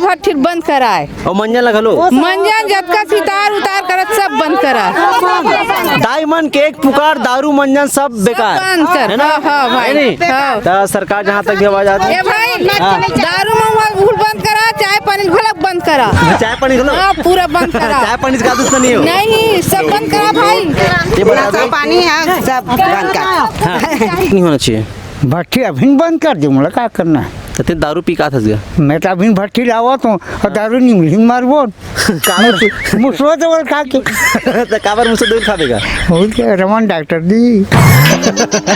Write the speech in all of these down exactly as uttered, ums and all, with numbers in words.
भट्ठी बंद कराए। अउ मंजन ला घलो? मंजन जतका सितार उतार करत, सब बंद करा। दाई मन के एक पुकार, दारू मंजन सब बेकार। बंद कर। है ना? हाँ, हाँ, भाई। है नहीं? हाँ। त सरकार जहाँ तक भी आवाज आती ए भाई, हाँ। दारू मंगवा उहू ल बंद करा, चाय पानी घलो बंद करा। चाय पानी घलो? हाँ, पूरा बंद करा। चाय पानी से का दुश्मनी हो? नहीं, सब बंद करा भाई। ये बता दो। नाश्ता पानी है, सब बंद कर। हाँ। नहीं होना चाहिए। भट्ठी अभी बंद कर दे, मोला का करना है? त तें दारू पी का थस गा? मैं तो अभी भट्ठी लावत हूँ अउ दारू नहीं मिली, मारबो। काबर? मुस-, मुसवा तो बोल खा के। त काबर मुसवा दूर खाबे गा? बोल के रमन डॉक्टर दी।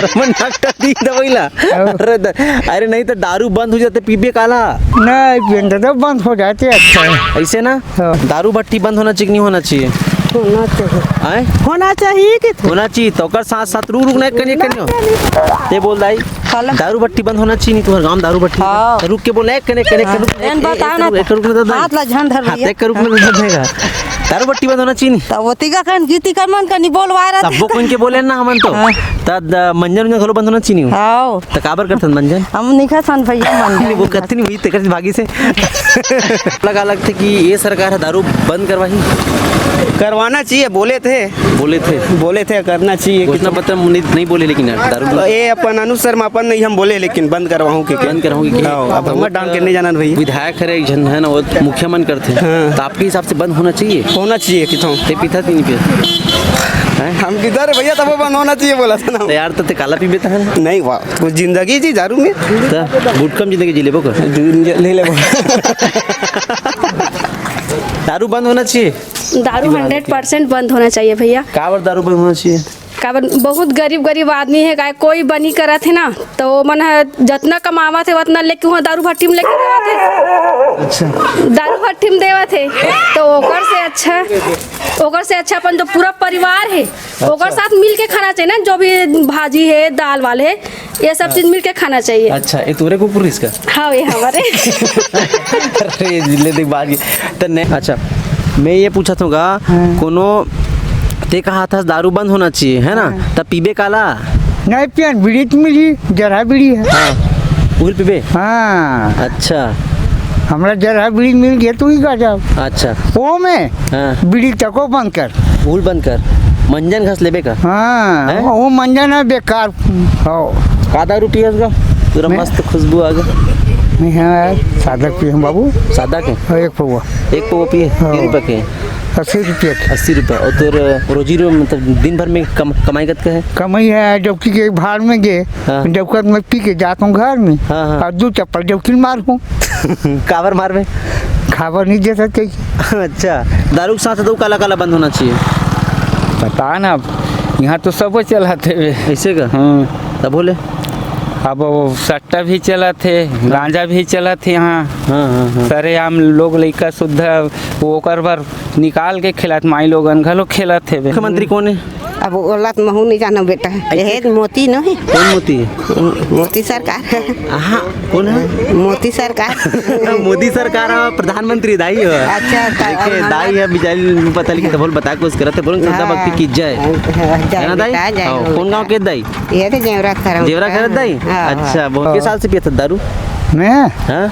रमन डॉक्टर दी दवाई ला। हाँ। अरे द-, अरे नहीं त दारू बंद हो जाथे, पीबे काला? नहीं, पीबे त बंद हो जाथे, अच्छा है। ऐसे ना? हाँ। दारू भट्टी बंद होना चाहिए कि नहीं होना चाहिए? होना चाहिए। आय? होना चाहिए कि थोड़ा? होना चाहिए, त ओकर साथ साथ रुक, रुक, नहीं करिए, करिए। ते बोल दाई, काला? दारू भट्टी बंद होना चाहिए, नहीं तुम्हारे गाँव में दारू भट्टी? हाँ। रुक के बोल, एक कने, कने, हाँ। रुक, एन एक, बता एक, ना एक, त। एक रुक ना दाई। हाथ ला झन धर हाँ, भैया। एक रुक ना दाई। दारू भट्टी बंद होना चाहिए नहीं? त वो तिका कन, गीती कर मन कनी बोलवा रहा सबो था। कोन के बोले ना हमन तो। हाँ। त द-, मंजन उंजन घलो बंद होना चाहिए नहीं? हाँ। त काबर करथन मंजन? हम नहीं खाथन भैया मंजन। नहीं, वो कत्ती नहीं हुई, तेकर से भागी से। लगा लगथे कि ये सरकार ह दारू बंद करवाही? करवाना चाहिए, बोले थे। बोले थे। बोले थे, करना चाहिए। घोषणा पत्र में नहीं, नहीं बोले, लेकिन यार, दारू बंद ये अपन अनुसर में अपन नहीं हम बोले, लेकिन बंद करवाहूँ के, के? बंद करवाहूँ के, के? हाँ, अब हमर डांग के नहीं जाना भैया। विधायक हरे एक झन है ना, वो मुखिया मन करथे। हाँ। त आपके हिसाब से बंद होना चाहिए? होना चाहिए, किथों। ते पीथा कि नहीं पीथा? हैं? हम किधर है भैया, तब बंद होना चाहिए बोला था ना। त यार, त ते काला पीबे त है ना? नहीं, वाह। वो जिंदगी जी दारू में। त गुटखा में जिंदगी जी लेबो का? ले लेबो। दारू बंद होना चाहिए। दारू हंड्रेड परसेंट बंद होना चाहिए भैया। काबर दारू बंद होना चाहिए? काबर बहुत गरीब, गरीब आदमी है, काय कोई बनी करत है ना, त ओमन ह जतना कमावत है, ओतना लेके वहाँ दारू भट्टी में लेके जावत है। अच्छा। दारू भट्टी में देवत है, त ओकर से अच्छा, ओकर से अच्छा अपन जो पूरा परिवार है, ओकर साथ मिल के खाना चाहिए ना, जो भी भाजी है, दाल वाल है, ये सब चीज मिल के खाना चाहिए। अच्छा, ये तोरे कुकुर इसका? हाँ, ये हमारे। अरे, ले देख बात की। त ने, अच्छा, मैं ये पूछत हूँ गा, हाँ। कोनो ते कहा था दारू बंद होना चाहिए, है ना? हाँ। त पीबे काला? नहीं पियन, बीड़ी तो मिली, जरहा बीड़ी है। हाँ, उहिल पीबे? हाँ। अच्छा। हमरा जरहा बीड़ी मिल गया, तू ही का जाओ। अच्छा। वो में हाँ। बीड़ी तको बंद कर। उहिल बंद कर। मंजन घस लेबे का? हाँ, हैं? वो मंजन है बेकार। हो। का दारू पियस गा? पूरा मैं मस्त खुशबू आ गया। नहीं है यार, सादा पिए हम बाबू। सादा के? हाँ, एक पौवा। एक पौवा पिए? हाँ। कितने रुपया के? अस्सी रुपया के। अस्सी रुपया। और तोर रोजी रो, मतलब, दिन भर में कम-, कमाई कतका है? कमाई है, डौकी के भाड़ में गे, हाँ। डौका में पी के जात हूँ घर में, हाँ, हाँ। और दो चप्पल डौकी मार हूँ। काबर मारबे? खाबर नहीं दे सकते। अच्छा, दारू के साथ तो काला काला बंद होना चाहिए। पता ना, अब यहाँ तो सब चलाथे बे। ऐसे का? हाँ। तब बोले? अब वो सट्टा भी चलाथे, गांजा भी चलाथे यहाँ। हाँ, हाँ, हाँ। सरेआम लोग लइका सुद्धा वो ओकर बर निकाल के खेलत, माई लोगन घलो खेलत हे बे। मुख्यमंत्री कौन है? अब ओला तो महू नहीं जानो बेटा। ऐसे? यह मोती नो है। कौन मोती है? मोती सरकार। हाँ, कौन है? मोती सरकार। मोदी सरकार है, प्रधानमंत्री दाई हो। अच्छा, अच्छा, देखे, हाँ, दाई हाँ। है, बिचारी पता नहीं, तो बोल बता कुछ करत है, बोल श्रद्धा हाँ। भक्ति की जय। हाँ, जय है ना दाई? बेटा, जय हाँ, हो कौन बेटा। गाँव के दाई? ये तो जेवरा खरम। जेवरा खरम दाई? हाँ, अच्छा, हाँ। बहुत के साल से पियत दारू? मैं? हाँ?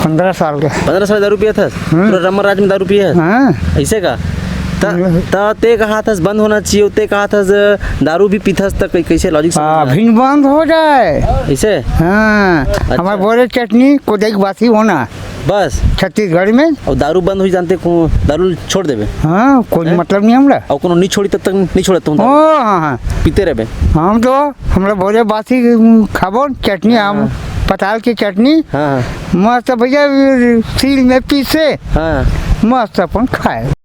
पन्द्रह साल के। पन्द्रह साल दारू पियत हस? हम्म। पूरा रमन राज में दारू पिए हस? हाँ। ऐसे का? त, हम्म। त ते कहा थस बंद होना चाहिए, ते कहा थस दारू भी पीथस त कै-, कैसे logic समझ में आ, आए? अभी बंद हो जाए। ऐसे? हाँ। अच्छा। हमारे बोरे चटनी को देख बासी होना। बस? छत्तीसगढ़ में। और दारू बंद हो जानते को दारू छोड़ देबे? हाँ, कोई हैं? मतलब नहीं हमरा। और कोनो नहीं छोड़ी तब तक नहीं छोड़ता हूँ ओ, दारू। हाँ, हाँ। पीते रहबे? हम तो, हमरा बोरे बासी खाबो, चटनी आम, हाँ। पताल के चटनी, हाँ, हाँ। मस्त भैया, सील में पीसे, हाँ। मस्त अपन खाए।